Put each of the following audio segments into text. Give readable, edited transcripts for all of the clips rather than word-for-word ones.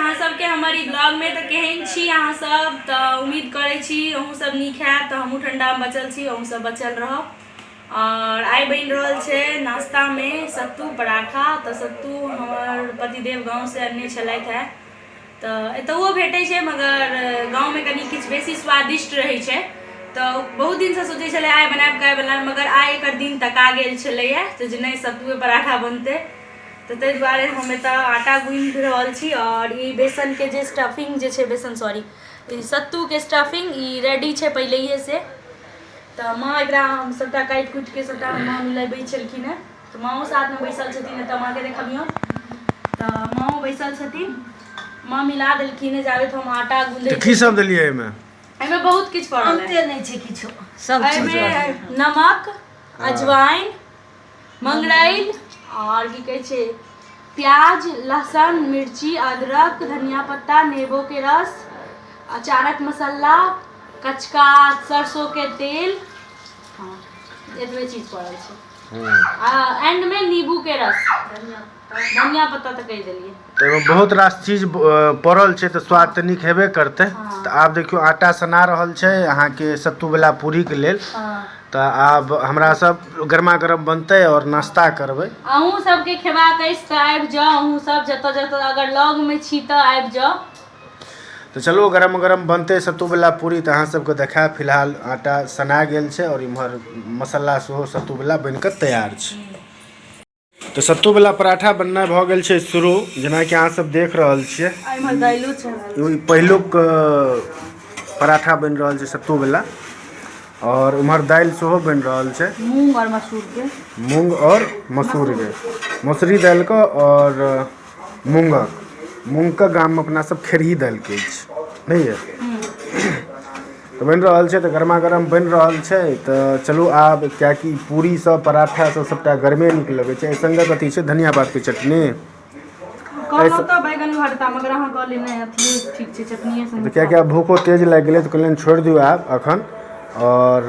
अहाँ सबके हमर ई ब्लॉग में। तऽ केहन छी अहाँ सब? तऽ उम्मीद करै छी अहूँ सब नीक हैब। तऽ हमहूँ ठंडा में बचल छी, अहूँ सब बचल रहब। और आइ बनि रहल छै नाश्ता में सत्तू पराठा। तऽ सत्तू हमर पतिदेव गाँव से अनने छलथि हेँ, तऽ एतहुओ भेटै छै मगर गाँवमे कनि किछु बेसी स्वादिष्ट रहै छै। तऽ बहुत दिनसँ सोचै छलै आइ बनायब काल्हि बनायब, मगर आइ एकर दिन तका गेल छलैए तऽ जे नहि सत्तुए पराठा बनतै। तऽ ताहि दुआरे हम एतऽ आटा गुनि रहल छी और ई बेसनके जे स्टफिंग जे छै, बेसन सॉरी, ई सत्तूके स्टफिंग ई रेडी छै पहिलैएसँ। तऽ माँ एकरा हम सभटा काटि कुटिके सभटा माँ मिलबै छलखिन हेँ। तऽ माँओ साथमे बैसल छथिन, एतऽ माँके देखबियौ। तऽ माँओ बैसल छथिन, माँ मिला देलखिन हेँ जाबे हम आटा गूँधै। तऽ की सब देलियै एहिमे? एहिमे बहुत किछु पड़ल है। अन्ते नहि छै किछो, सब चीज। एहिमे नमक, अजवाइन, मंगरैल और की कहै छै प्याज, लहसुन, मिर्ची, अदरक, धनिया पत्ता, नेबो के रस, अचारक मसाला, कचका सरसों के तेल, हाँ एतबे चीज पड़ल छै। आ एंड में नींबू के रस, धनिया पत्ता तऽ कहि देलियै। तऽ एहिमे बहुत रास चीज पड़ल छै तऽ स्वाद तऽ नीक हेबे करतै। तऽ आब देखियौ आटा सना रहल छै अहाँके सत्तूवला पूरीके लेल। तऽ आब हमरा सब गरमा गरम बनतै आओर नाश्ता करबै। अहूँ सबके खेबाक अछि तऽ आबि जाउ अहूँ सब, जतऽ जतऽ अगर लगमे छी तऽ आबि जाउ। तऽ चलू गरम गरम बनतै सत्तूवला पूरी तऽ अहाँ सबके देखायब। फिलहाल आटा सना गेल छै आओर इम्हर मसाला सेहो सत्तूवला बनि कऽ तैयार छै। तऽ सत्तूवला पराठा बननाइ भऽ गेल छै शुरू, जेनाकि अहाँ सब देख रहल छियै। ई पहिलुक पराठा बनि रहल छै सत्तूवला और उम्हर दालि सेहो बनि रहल छै। मूंग और मसूर के, मूंग और मसूर के, मसूरी दालि के और मूंगक, मूंगके गाममे अपना सब खेरही दालि कहै छी नहि ये? तऽ बनि रहल छै, तऽ गरमा गरम बनि रहल छै। तऽ चलू आब, किएकि पूरी सब पराठा सब सबटा गरमे नीक लगै छै। एहि सङ्गे कथी छै? धनिया पातके चटनी। कहलहुँ तऽ बैगन भरता, मगर अहाँ कहलियै नहि, अथिये ठीक छै, चटनिये संगे। तऽ किएकि आब भूखो तेज लागि गेलै तऽ कहलियनि छोड़ि दियौ आब एखन। आओर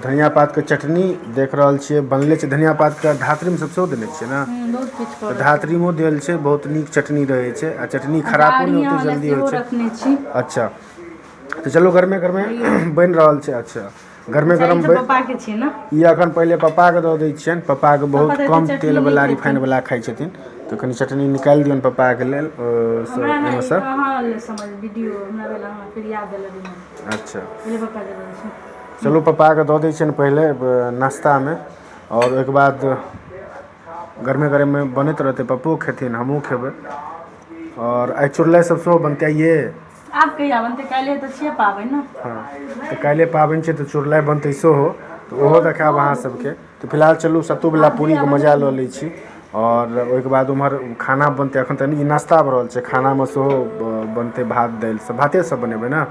धनिया पातके चटनी देख रहल छियै बनले छै। धनिया पातके धातरीम सब सेहो देने छियै ने? बहुत किछु तऽ धातरीमो देल छै। बहुत नीक चटनी रहै छै आ चटनी खरापो नहि ओते जल्दी होइ छै। रखने छी। अच्छा, तऽ चलू गरमे गरमे बनि रहल छै। अच्छा, गरमे गरम ई पप्पा के छियै ने? ई अखन पहिले पप्पाके दऽ दै छियनि। पप्पाके बहुत पप्पा तऽ कम चटनी तेल नहि वाला खेथिन। रिफाइन वाला खाइ छथिन, तऽ कनि चटनी निकालि दियौन पप्पाके लेल। हमरा नहि ओहिमेसँ अहाँ ले समझ वीडियो हमरा भेल अहाँ फिर याद देलक। अच्छा, पहिले पप्पा के दऽ दै छी। चलू पप्पाके दऽ दै छियनि पहिले नाश्तामे आओर ओहिके बाद गरमे गरममे बनैत रहतै, पप्पो खेथिन, हमहूँ खेबै। आओर आइ चुड़लाइ सब सेहो बनतै आइए? आब कहिया बनतै? काल्हि तऽ छियै पाबनि ने। हँ, तऽ काल्हि पाबनि छै तऽ चुड़लाइ बनतै सेहो, तऽ ओहो देखायब अहाँ सबके। तऽ फिलहाल चलू सत्तूवला पूरीके मजा लऽ लै छी आओर ओहिके बाद उम्हर खाना बनतै। एखन तऽ ई नाश्ता भऽ रहल छै, खानामे सेहो बनतै भात दालि सब, भाते सब बनेबै ने?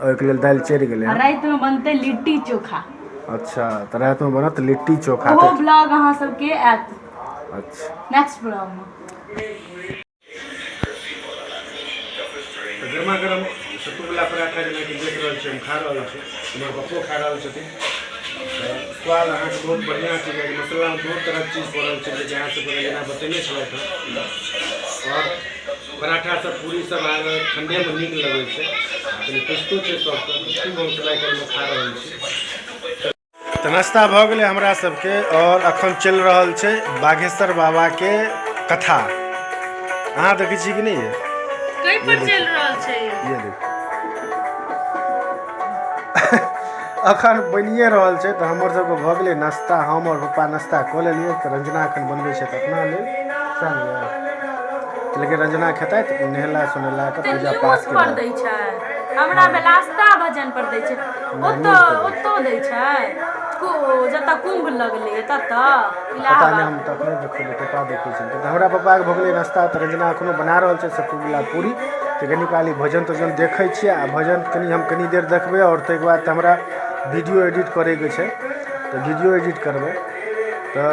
ओहिके लेल दालि चढ़ि गेलै हँ। रातिमे बनतै लिट्टी चोखा। अच्छा, तऽ रातिमे बनत लिट्टी चोखा। ओहो ब्लॉग अहाँ सबके आयत। अच्छा, नेक्स्ट ब्लॉग मे। तऽ गरमा गरम सत्तूवला पराठा जेनाकि देख रहल छी हम खा रहल छी, हमर पप्पो खा रहल छथिन। तऽ स्वाद अहाँके बहुत बढ़िआँ छै, कियाकि मसालामे बहुत तरहक चीज पड़ल छै, जेकि अहाँ सबके जेना बतेने छलथि हँ। आओर पराठा सब पूरी सब अहाँके ठण्डेमे नीक लगै छै, कनि पुछतो छै सबके। खूब हम सब आइकाल्हिमे खा रहल छी। तऽ नाश्ता भऽ गेलै हमरा सबके आओर अखन चलि रहल छै बाघेश्वर बाबाके कथा। अहाँ देखै छी कि नहि ये? कै पर चलि रहल छै? ये देखियौ, अखन बनिए रहल छै। तऽ हमर सबके भऽ गेलै नाश्ता, हम आओर पप्पा नाश्ता कऽ लेलियै। तऽ रंजना अखन बनबै छथि अपना लेल, सएह ने ये? लेकिन रंजना खेतथि नहेला सोनेला के तऽ पूजा न्यूज पाठ के पर बाद। दै छै, हमरा बेलास्ता भजन पर दै छै। ओतऽ ओतौ दै छै, जतऽ कुम्भ लगलै ततऽ। पता नहि, हम तऽ अखनो देखलियै, पप्पा देखै छै। तऽ हमरा पप्पाके भऽ गेलै नाश्ता। तऽ रंजना अखनो बना रहल छै सत्तूवला पूरी। तऽ कनि काल ई भजन तजन देखै छियै आ भजन कनि हम कनि देर देखबै आओर ताहिके बाद तऽ हमरा वीडियो एडिट करैके छै, तऽ वीडियो एडिट करबै। तऽ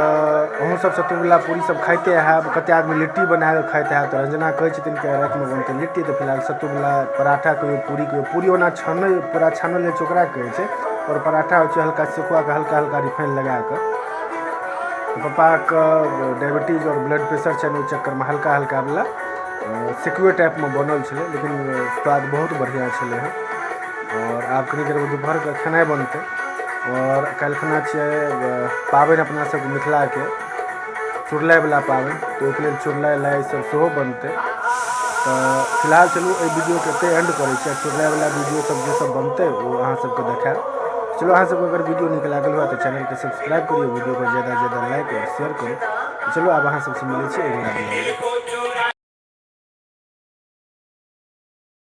अहूँ सब सत्तूवला पूरी सब खाइते हैब, कते आदमी लिट्टी बनाकऽ खाइत हैब। तऽ रंजना कहै छथिन कि रातिमे बनतै लिट्टी। तऽ फिलहाल सत्तूवला पराठा कहियौ, पूरी कहियौ। पूरी ओना छानै पूरा छानल जाइ छै ओकरा कहै छै, आओर पराठा होइ छै हल्का सेकुआके हल्का हल्का रिफाइन लगाकऽ। तऽ पप्पाके डायबिटीज आओर ब्लड प्रेशर छनि, ओहि चक्करमे हल्का हल्का वला सेकुए टाइपमे बनल छलै, लेकिन स्वाद बहुत बढ़िआँ छलै हँ। आओर आब कनी देरमे दुपहरके खेनाइ बनतै। आओर काल्हि खुना छियै पाबनि अपना सबके मिथिलाके चुड़लाइवला पाबनि, तऽ ओहिके लेल चुड़लाइ लाइ सब सेहो बनतै। तऽ फिलहाल चलू एहि वीडियोके एतहि एंड करै छी। चुड़लाइवला वीडियो सब जे सब बनतै ओ अहाँ सबके देखायब। चलू, अहाँ सबके अगर वीडियो नीक लागल हुए तऽ चैनलके सब्सक्राइब करियौ, वीडियोके ज्यादासँ ज्यादा लाइक आओर शेयर करू। चलू, आब अहाँ सबसँ मिलै छी अगिला वीडियो।